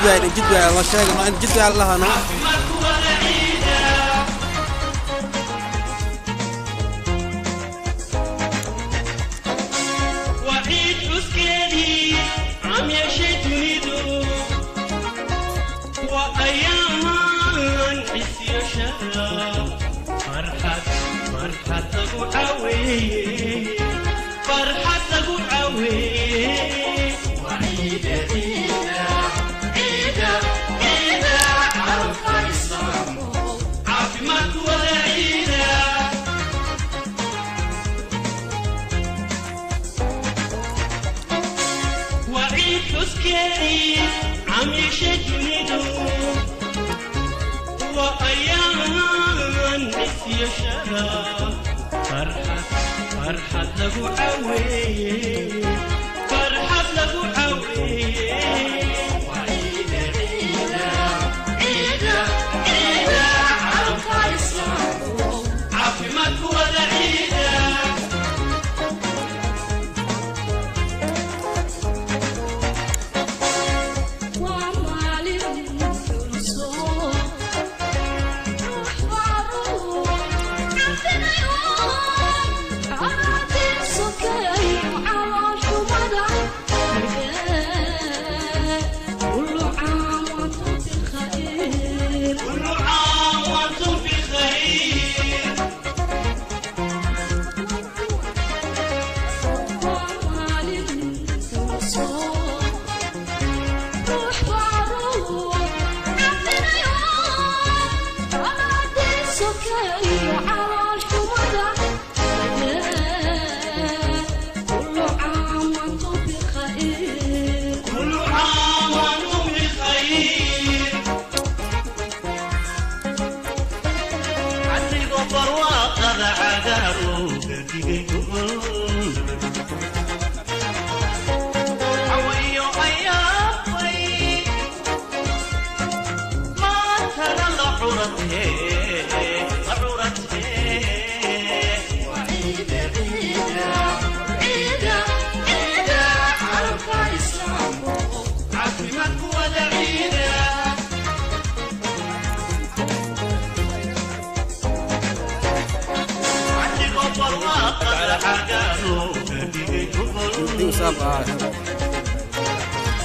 waay, jid waay la sheegno in jid waay lahano.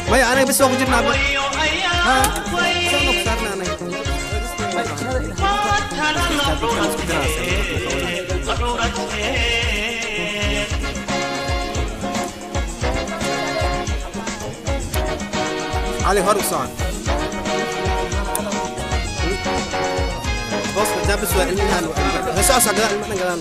Maya anaga bas ku jirnaa ha soo saarna anaga. علي hor u socon boos ma bas waa ilmahan soo socda ilmahan gadaan.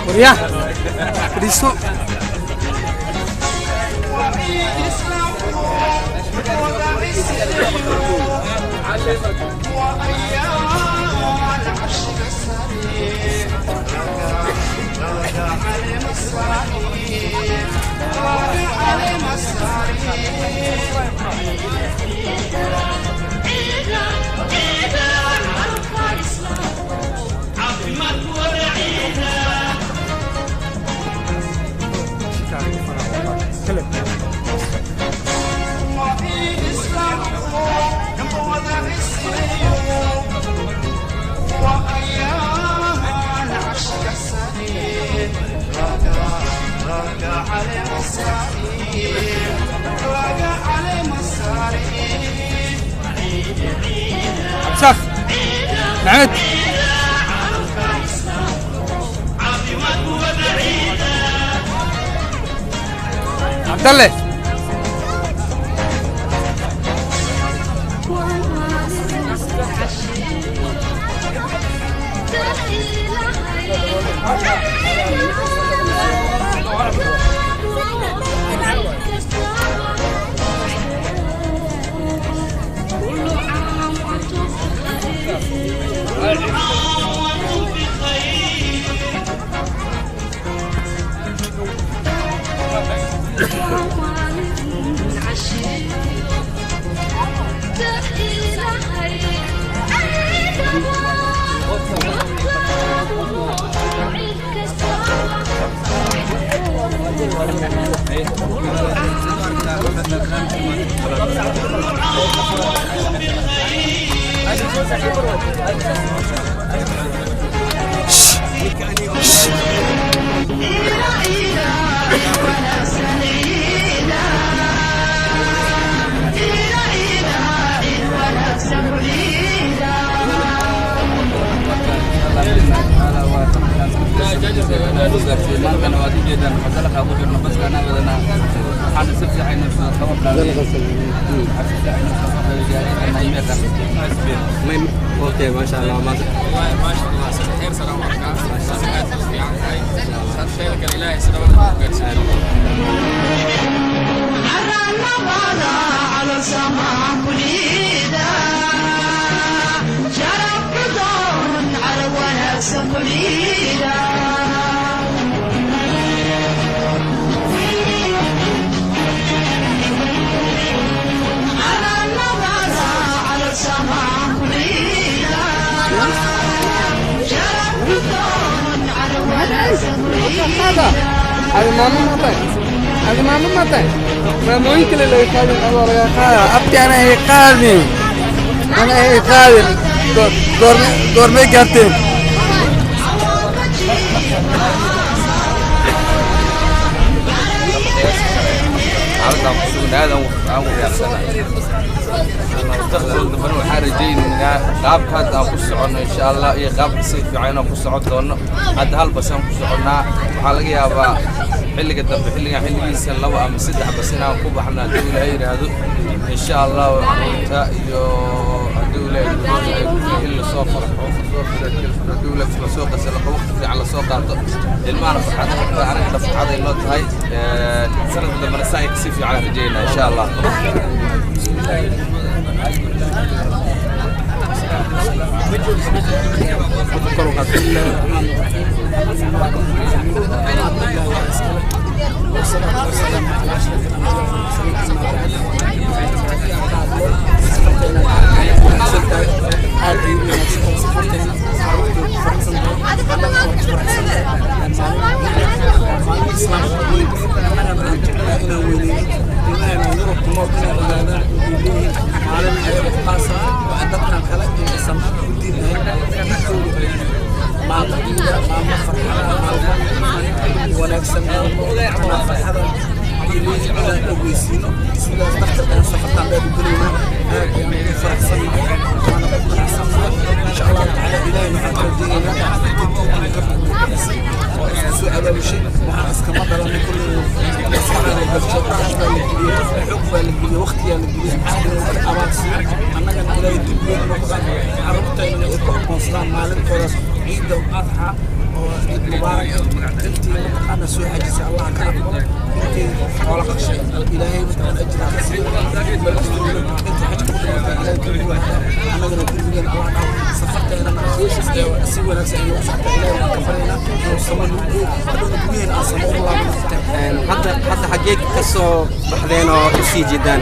Korea, Cristo. شخ نعد عبد الله. العشيق. Okay, ما شاء الله ما شاء الله خير سلام هذا ماما ما طيب مامooyinka le laga qaadin adoo laga qaada abti ana ay qaadin ana ay qaadin goormay gaarteen. Waxaan rajaynaynaa qaabka hadda aan ku soconno insha Allah iyo qaabka si fiican aan ku socon doono. Hadda hal bas aan ku soconnaa, waxaa laga yaabaa xilliga dambe xilligan xilligiisa 2 ama 3 bas inaan ku baxno haddii Ilaahay yiraahdo insha Allah. Carruurta iyo haddii Ilaahay yiraahdo in la soo farxo haddii Ilaahay la soo qasalo waqti fiican la soo qaato ilmaha farxad anaga farxad ay noo tahay. Sanadka dambena saa si fiican aan rajaynaa insha Allah. Hadda xaggee ka soo baxdeen oo u sii jeedaan?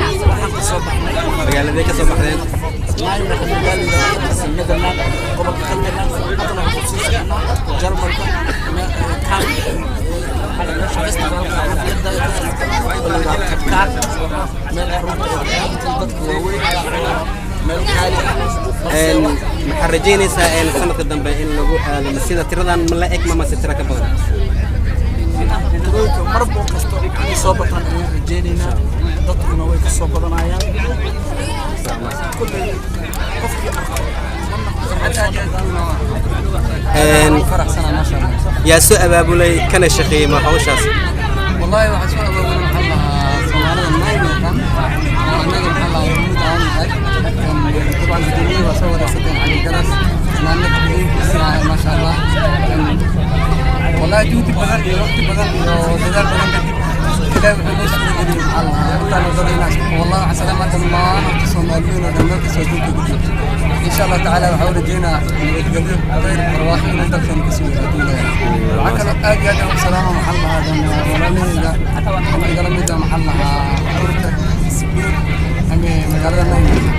Magaaladee ka soo baxdeen? Maxaa rajaynaysaa sanadka dambe in lagu aado sida tiradan ma la eg mase tira ka badan? Tirooyinka marbo kasto inay soo bataan ayaan rajaynaynaa, dadkuna way ka soo badanayaan. Kulley qofkii arko. Yaa soo abaabulay kana shaqeeyey ma hawshaas? والله waxaa soo abaabulay maxaa la dhahaa Soomaalida Nairobi oo annaga maxaa la dhahaa mid aan nahay. طبعا guddoomiyaha waa soo wareegsateen Cali Garas naanad guddoonkiisa ma sha Allah. والله juhdi badan iyo waqti badan iyo dadaal badan kadib Ilaahay wuxuu noo suurageliyey maxaa la dhahaa intaan wadada inaan isku والله waxaan salaam dhammaan horta Soomaaliyiin oo dhan meel kastoo adduunka ku jirto insha Allah tacaala. Waxaan u rajeynaa nabadgelyo khayr barwaaqo inuu dalkeena ka soo hadduu Ilaahay. Waxaa kaloo aad iyo aad aan u salaama maxaa la dhahaa walaalahayga ama igala mid ah maxaa la dhahaa ururka Isbiir ama magaalada Nairobi.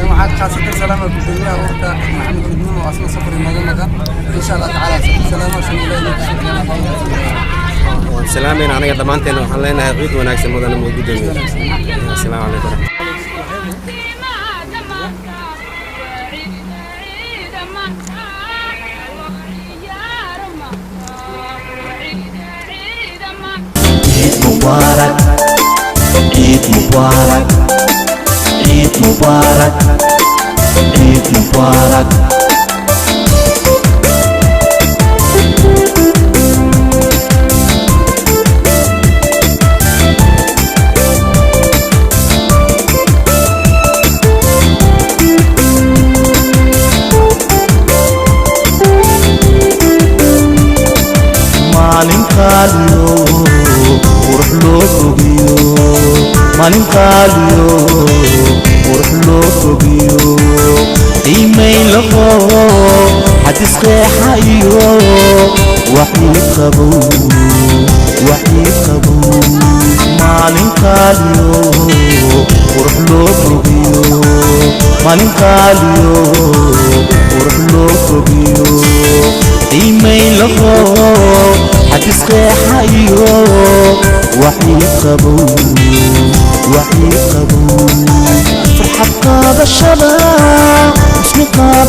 Waxaad khaasatan salaama guddoomiyaha ururka Maxamed Midnimo oo asna safar inooga maqan insha Allah tacaala. Salaama san Ilaahay inuu kusoo keeno. Waan salaamayna anaga dhammaanteena. Waxaan leenahay ciid wanaagsan, mudane gudoomiye. Asalaamu calaykum. Eid Mubarak, Eid Mubarak, Eid Mubarak, Eid Mubarak. Maalin qaaliyo qurux loo bogiyo, maalin qaaliyo qurux loo bogiyo, qiimayn laho xadis qeexa iyo waxii qabow, waxii qabow. Maalin qaaliyo qurux loo bogiyo, maalin qaaliyo qurux loo bogiyo, qiimayn laho xadis qeexa iyo waxii qabow, waxii qabow, farxad qaadashada ismi qaad.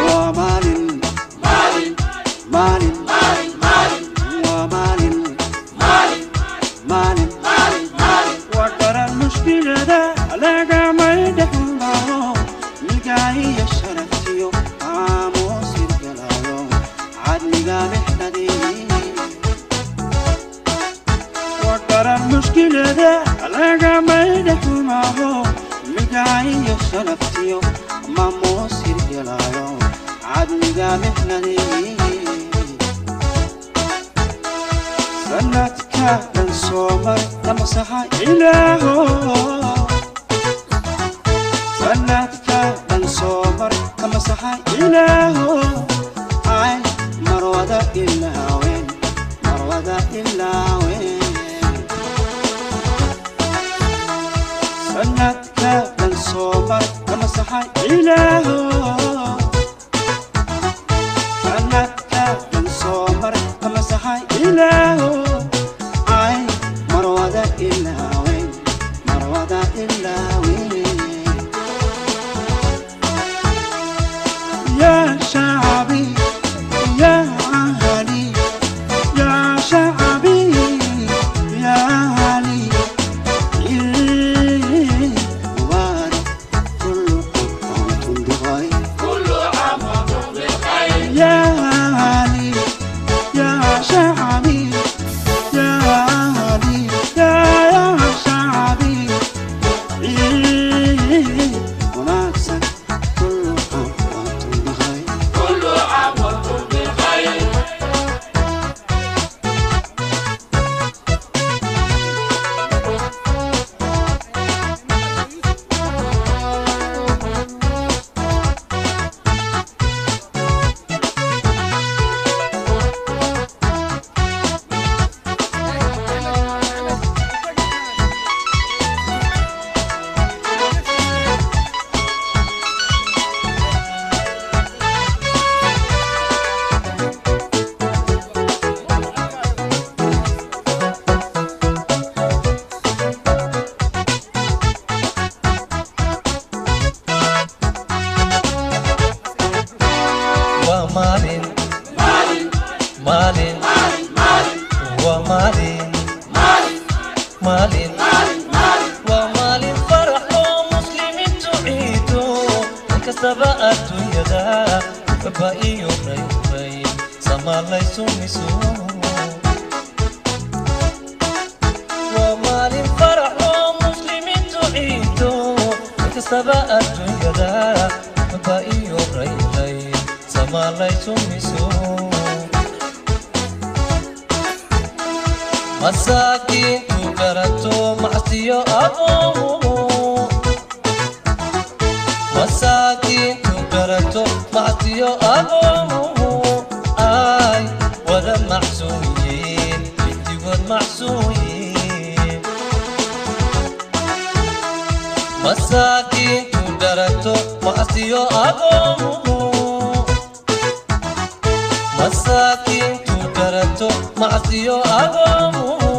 Waa maalin, maalin, maalin, waa maalin, maalin, waa qaran mushkilada lagama dhexmaro, milgaayo sharaftiyo aamus hirgalaayo cadliga mixnadii. Waa qaran mushkilada lagama dhexmaro, milgaayo sharaftiyo maamuus hirgalaayo cadliga mixnadii. Sanadka dhan soomar lamasaxa ilaaho, sanadka dhan soomar lamasaxa ilaaho, ay marwada ilaawen, marwada ilaawen. Sanadka dhan soomar lamasaxa ilaaho, sanadka dhan soomar lamasaxa ilaaho, ay marwada ilaawen, marwada ilaawen. يا شعبي يا أهلي، يا شعبي يا أهلي، عيد مبارك، كل عام وأنتم بخير. يا أهلي، يا شعبي يا أهلي، يا شعبي، عيد وناكسك، كل عام وأنتم بخير. Waa maalin, maalin, waa maalin, maalin, waa maalin farax oo muslimiintu ciido inkastaba adduunyada baba iyo raynrayn samaalaysu miso. Kastaba adduunyada ba iyo raylay samaalaysu miso masaakiintu garato macsiyo agoomuhu masaakiintu garato macsiyo agoomuhu ay wada macsuuyiin midigood macsuuyiin masaakiintu garato macsiyo agoomuhu masaakiintu garato macsiyo agoomuhu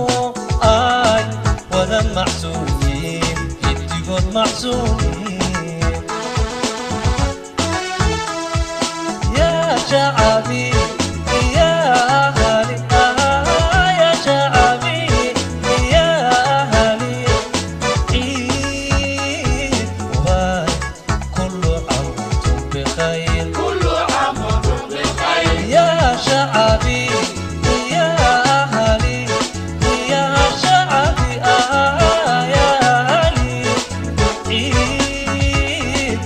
ay wada macsuuyiin midigood macsuuyiin يا شعبي يا أهلي يا شعبي يا أهلي عيد مبارك كل عام وأنتم بخير كل عام وأنتم بخير يا شعبي يا أهلي يا شعبي يا أهلي عيد.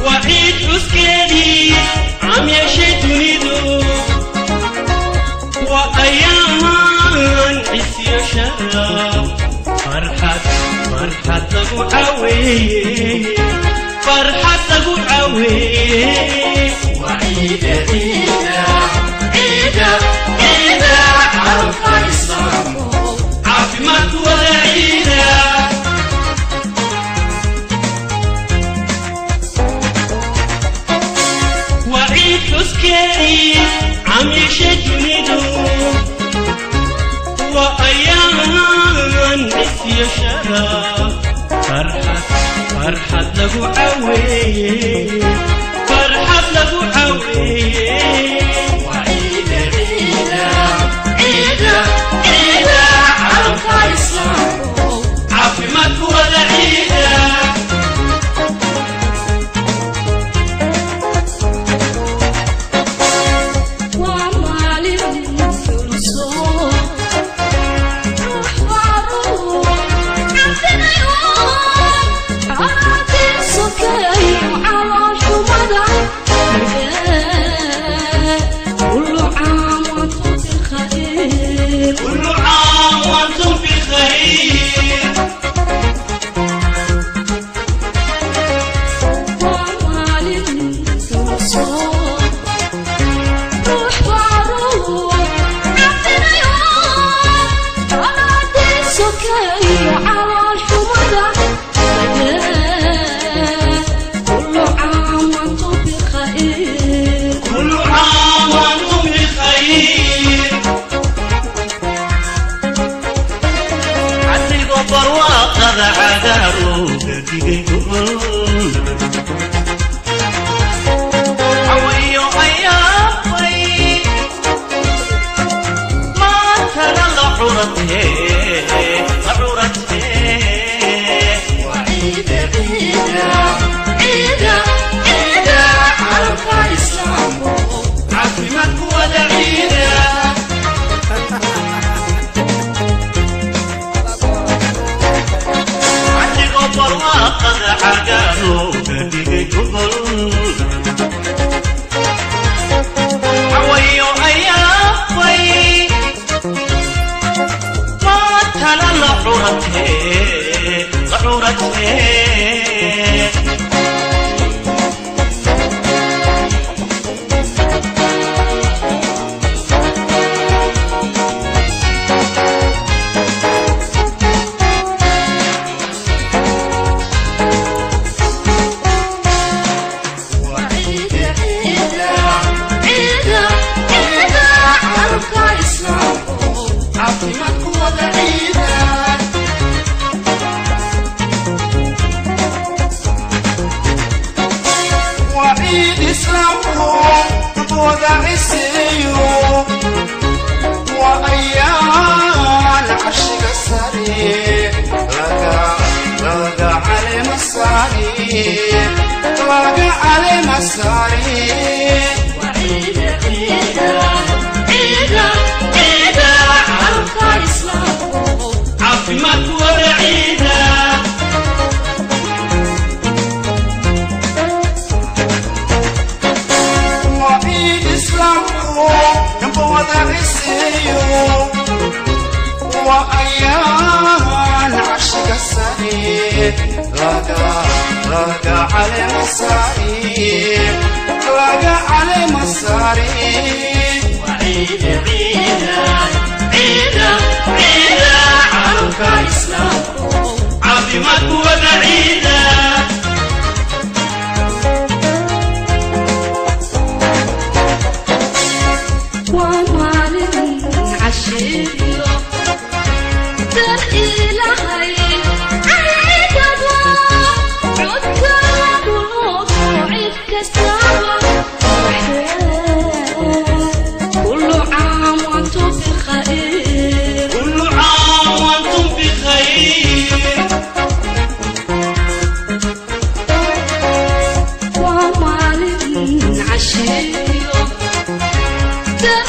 وعيد حسكيني عم يشتني وأيامان عسي شراب فرحة فرحة أبو عوي فرحة أبو عوي وعيد عيدة عيدة عيدة عرفة إسلام عافمك ولا عيدة. وعيد حسكيني عم يشدني وأيام عسي شراب فرحة فرحة لقو عوي فرحة لقو عوي وعيد عيدة عيدة عيدة عرفة إسلام عافمك ولا عيدة. كل عام وأنتم بخير كل عام وأنتم بخير. كل عام وأنتم بخير كل عام وأنتم بخير. عسيgo barwaaqada cagaarooga dhigay cawayo ayaabay maantana la curatee la curatee وعيد عيدة عيدة عيدة عرفة إسلام عافمك ولا عيدة. عسيgo barwaaqada Ciid islaamku dhanba wada ciseeyo, waa ayaan carshiga sare laga calema saare, laga calema saare. عيد عيد عيد عيد عالمك إسلام عظمك وبعيدة. ومالin cashiyo dar Ilaahay ciidaba codkaagu cid kastaba. كل عام وأنتم بخير، كل عام وأنتم بخير. ومالin cashiyo dar